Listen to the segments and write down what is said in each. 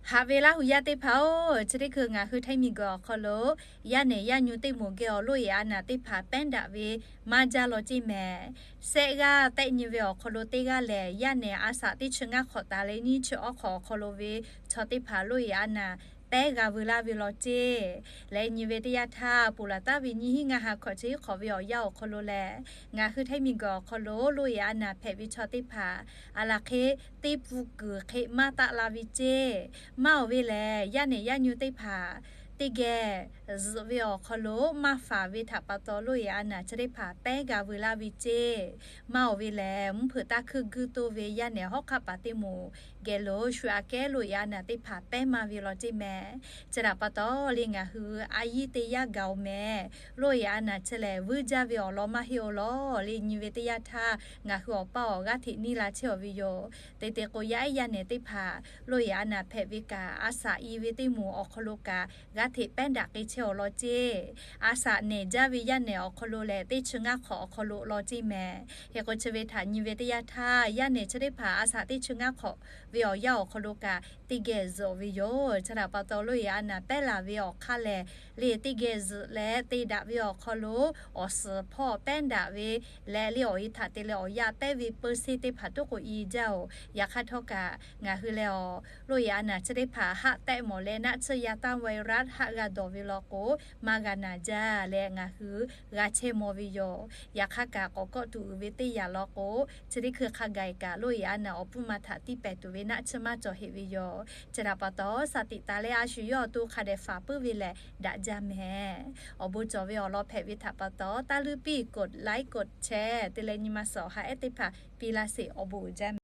Haꞈ ve Laˇ huˍ yaˇ teˇ hpaˍ-oˬ, chi teˇ hkui ngaˬ hui htaiˇ miˬguiˬ awˬ hk'aw lo yaˇ nehˬ yaˇ nyu teˇ moˍ geh awˬ loˇ yeˬ a naˍ teˇ hpaˍ pehˉ daꞈ ve maˇ jaˇ law ceˇ mehˍ. Sehˆ g'aˇ tehˆ nyi ve awˬ hk'aw lo teˇ g'aˇ lehˬ, yaˇ nehˬ a shaꞈ teˇ chi ngaˇ hk'awꞈ taˍ leh nyiˇ chi awˉ hk'awꞈ awˬ hk'aw lo ve chaw teˇ hpaˍ loˇ yeˬ a naˍ pehˉ g'a veu laˇ ve law ceˇ. Leh nyi ve teˇ yanˇ htaˇ, ponˬ laˬ taˉ ve nyiˇ hinˉ ngaˇ ha hkawꞈ chi hk'awꞈ ve awˬ yanˇ awˬ hk'aw lo lehˬ, ngaˬ hui htaiˇ miˬguiˬ awˬ hk'aw lo loˇ yeˬ a naˍ hpehꞈ ve chaw teˇ hpaˍ a laˬ hk'e teˇ pun kuiˬ hk'e maˇ taˆ la ve ceˇ. Maˇ oˬ ve lehˬ, yaˇ nehˬ yaˇ nyu teˇ hpaˍ teˇ geh zuhꞈ ve awˬ hk'aw lo maˇ faˍ ve htaꞈ pa taw, loˇ yeˬ a naˍ chi teˇ hpaˍ pehˉ g'a veu laˇ ve ceˇ. Maˇ oˬ ve lehˬ, mvuhˇ hpeuꞈ taˇ hkuiˇ guiˇ toˇ ve yaˇ nehˬ hawˉ hk'aˆ paˍ teˇ moˍ geh lo shu aꞈ kehˉ loˇ yeˬ a naˍ teˇ hpaˍ pehˉ maˇ ve law ceˇ mehˍ. Chi htaꞈ pa taw leh, ngaˬ hui a yiˇ teˇ yanˇ gaˬ oˬ mehˍ. Loˇ yeˬ a naˍ chi lehˬ vuiˇ jaˇ ve awˬ lawn maˇ heˆ oˬ law leh, nyi ve teˇ yanˇ htaˇ ngaˬ hui awˬ paˇ awˬ g'aˇ hteꞈ niˇ la chehˇ awˬ ve yoˬ. Teˇ teˇ k'o, yaˇ ehˉ yaˇ nehˬ teˇ hpaˍ loˇ yeˬ a naˍ hpehꞈ ve kaꞈ, a shaꞈ i ve teˇ moˍ awˬ hk'aw lo kaꞈ g'aˇ hteꞈ pehˉ daꞈ k'ai chehˇ awˬ lawn ceˇ. A shaꞈ nehˬ jaˇ ve yaˇ nehˬ awˬ hk'aw lo lehˬ, teˇ chi ngaˇ hk'awꞈ awˬ hk'aw lo law ceˇ mehˍ. Hk'e k'o, chi ve htaꞈ nyi ve teˇ yanˇ htaˇ, yaˇ nehˬ chi teˇ hpaˍ a shaꞈ teˇ chi ngaˇ hk'awꞈ ve awˬ yanˇ awˬ hk'aw lo kaꞈ teˇ geh zuhꞈ ve yoˬ. Chi htaꞈ pa taw, loˇ yeˬ a naˍ pehˉ laˬ ve awˬ hk'aˇ lehˬ, leh teˇ geh zuhꞈ leh te daꞈ ve awˬ hk'aw lo awˬ suhˍ hpawˇ pehˉ daꞈ ve leh, leh awˬ e htaꞈ te leh awˬ yaˇ pehˉ ve peuˇ seˇ teˇ hpaˍ tuˉ k'o i jaˇ oˬ. Yaꞈ hk'aˇ htawˇ kaꞈ, ngaˬ hui lehˬ awˬ loˇ yeˬ a naˍ chi teˇ hpaˍ haˆ tehˆ mawˬ leh, naˆ tsuhˇ yaˇ tanˇ virus haˆ g'a dawˬ ve law k'o, maˇ g'a naˬ jaˇ leh ngaˬ hui g'a chehˇ maw ve yoˬ. Yaꞈ hk'aˇ kaꞈ, k'awꞈ kawˆ tuˬ uiˍ ve teˇ yanˇ law k'o, chi teˇ hkui hk'a gaˬ kaꞈ loˇ yeˬ a naˍ awˬ puˇ ma htaꞈ tiˇ pehˍ tuˬ ve naˆ tsuhˇ maˇ cawˬ heꞈ ve yoˬ. Chi htaꞈ pa taw, shaˍ tiꞈ taˍ leh a shu yawˇ awˬ to hk'a dehꞈ faˍ puiˉ ve lehˬ daꞈ jaˇ mehˍ. Awˬ bon cawˬ ve awˬ lawn hpehꞈ ve htaꞈ pa taw, taˇ luˇ piˇ กดไลค์ กดแชร์ te leh nyi ma suhˍ awˬ ha ehˉ teˇ hpaˍ piˇ laˇ sheˍ. Awˬ bon uiˍ jaˇ mehˍ.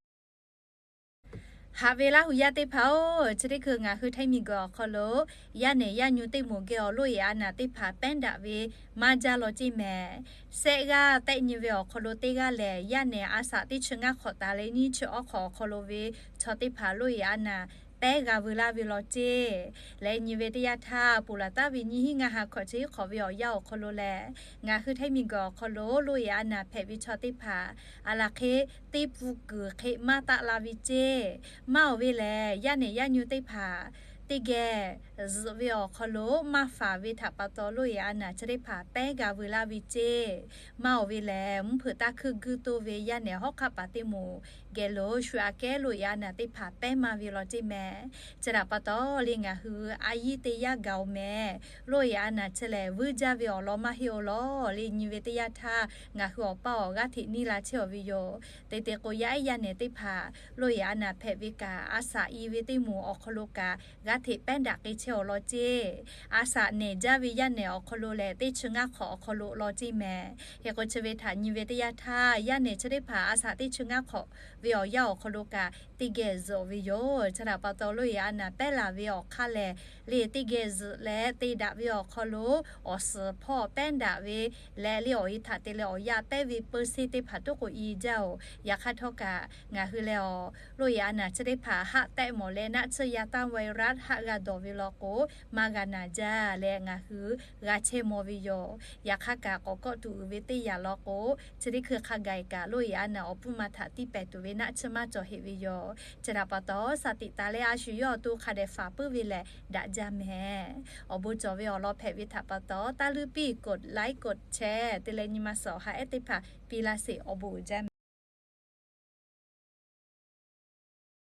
Haꞈ ve Laˇ huˍ yaˇ teˇ hpaˍ-oˬ, chi teˇ hkui ngaˬ hui htaiˇ miˬguiˬ awˬ hk'aw lo yaˇ nehˬ yaˇ nyu teˇ moˍ geh awˬ loˇ yeˬ a naˍ teˇ hpaˍ pehˉ daꞈ ve maˇ jaˇ law ceˇ mehˍ. Sehˆ g'aˇ tehˆ nyi ve awˬ hk'aw lo teˇ g'aˇ lehˬ, yaˇ nehˬ a shaꞈ teˇ chi ngaˇ hk'awꞈ taˍ leh nyiˇ chi awˉ hk'awꞈ awˬ hk'aw lo ve chaw teˇ hpaˍ loˇ yeˬ a naˍ pehˉ g'a veu laˇ ve law ceˇ. Leh nyi ve teˇ yanˇ htaˇ, ponˬ laˬ taˉ ve nyiˇ hinˉ ngaˇ ha hkawꞈ chi hk'awꞈ ve awˬ yanˇ awˬ hk'aw lo lehˬ, ngaˬ hui htaiˇ miˬguiˬ awˬ hk'aw lo loˇ yeˬ a naˍ hpehꞈ ve chaw teˇ hpaˍ a laˬ hk'e teˇ pun kuiˬ hk'e maˇ taˆ la ve ceˇ. Maˇ oˬ ve lehˬ, yaˇ nehˬ yaˇ nyu teˇ hpaˍ teˇ geh zuhꞈ ve awˬ hk'aw lo maˇ faˍ ve htaꞈ pa taw, loˇ yeˬ a naˍ chi teˇ hpaˍ pehˉ g'a veu laˇ ve ceˇ. Maˇ oˬ ve lehˬ, mvuhˇ hpeuꞈ taˇ hkuiˇ guiˇ toˇ ve yaˇ nehˬ hawˉ hk'aˆ paˍ teˇ moˍ geh lo shu aꞈ kehˉ loˇ yeˬ a naˍ teˇ hpaˍ pehˉ maˇ ve law ceˇ mehˍ. Chi htaꞈ pa taw leh, ngaˬ hui a yiˇ teˇ yanˇ gaˬ oˬ mehˍ. Loˇ yeˬ a naˍ chi lehˬ vuiˇ jaˇ ve awˬ lawn maˇ heˆ oˬ law leh, nyi ve teˇ yanˇ htaˇ ngaˬ hui awˬ paˇ awˬ g'aˇ hteꞈ niˇ la chehˇ awˬ ve yoˬ. Teˇ teˇ k'o, yaˇ ehˉ yaˇ nehˬ teˇ hpaˍ loˇ yeˬ a naˍ hpehꞈ ve kaꞈ, a shaꞈ i ve teˇ moˍ awˬ hk'aw lo kaꞈ g'aˇ hteꞈ pehˉ daꞈ k'ai chehˇ awˬ lawn ceˇ. A shaꞈ nehˬ jaˇ ve yaˇ nehˬ awˬ hk'aw lo lehˬ, teˇ chi ngaˇ hk'awꞈ awˬ hk'aw lo law ceˇ mehˍ. Hk'e k'o, chi ve htaꞈ nyi ve teˇ yanˇ htaˇ, yaˇ nehˬ chi teˇ hpaˍ a shaꞈ teˇ chi ngaˇ hk'awꞈ ve awˬ yanˇ awˬ hk'aw lo kaꞈ teˇ geh zuhꞈ ve yoˬ. Chi htaꞈ pa taw, loˇ yeˬ a naˍ pehˉ laˬ ve awˬ hk'aˇ lehˬ, leh teˇ geh zuhꞈ leh te daꞈ ve awˬ hk'aw lo awˬ suhˍ hpawˇ pehˉ daꞈ ve leh, leh awˬ e htaꞈ te leh awˬ yaˇ pehˉ ve peuˇ seˇ teˇ hpaˍ tuˉ k'o i jaˇ oˬ. Yaꞈ hk'aˇ htawˇ kaꞈ, ngaˬ hui lehˬ awˬ loˇ yeˬ a naˍ chi teˇ hpaˍ haˆ tehˆ mawˬ leh, naˆ tsuhˇ yaˇ tanˇ virus haˆ g'a dawˬ ve law k'o, maˇ g'a naˬ jaˇ leh ngaˬ hui g'a chehˇ maw ve yoˬ. Yaꞈ hk'aˇ kaꞈ, k'awꞈ kawˆ tuˬ uiˍ ve teˇ yanˇ law k'o, chi teˇ hkui hk'a gaˬ kaꞈ loˇ yeˬ a naˍ awˬ puˇ ma htaꞈ tiˇ pehˍ tuˬ ve naˆ tsuhˇ maˇ cawˬ heꞈ ve yoˬ. Chi htaꞈ pa taw, shaˍ tiꞈ taˍ leh a shu yawˇ awˬ to hk'a dehꞈ faˍ puiˉ ve lehˬ daꞈ jaˇ mehˍ. Awˬ bon cawˬ ve awˬ lawn hpehꞈ ve htaꞈ pa taw, taˇ luˇ piˇ กดไลค์ กดแชร์ te leh nyi ma suhˍ awˬ ha ehˉ teˇ hpaˍ piˇ laˇ sheˍ. Awˬ bon uiˍ jaˇ mehˍ.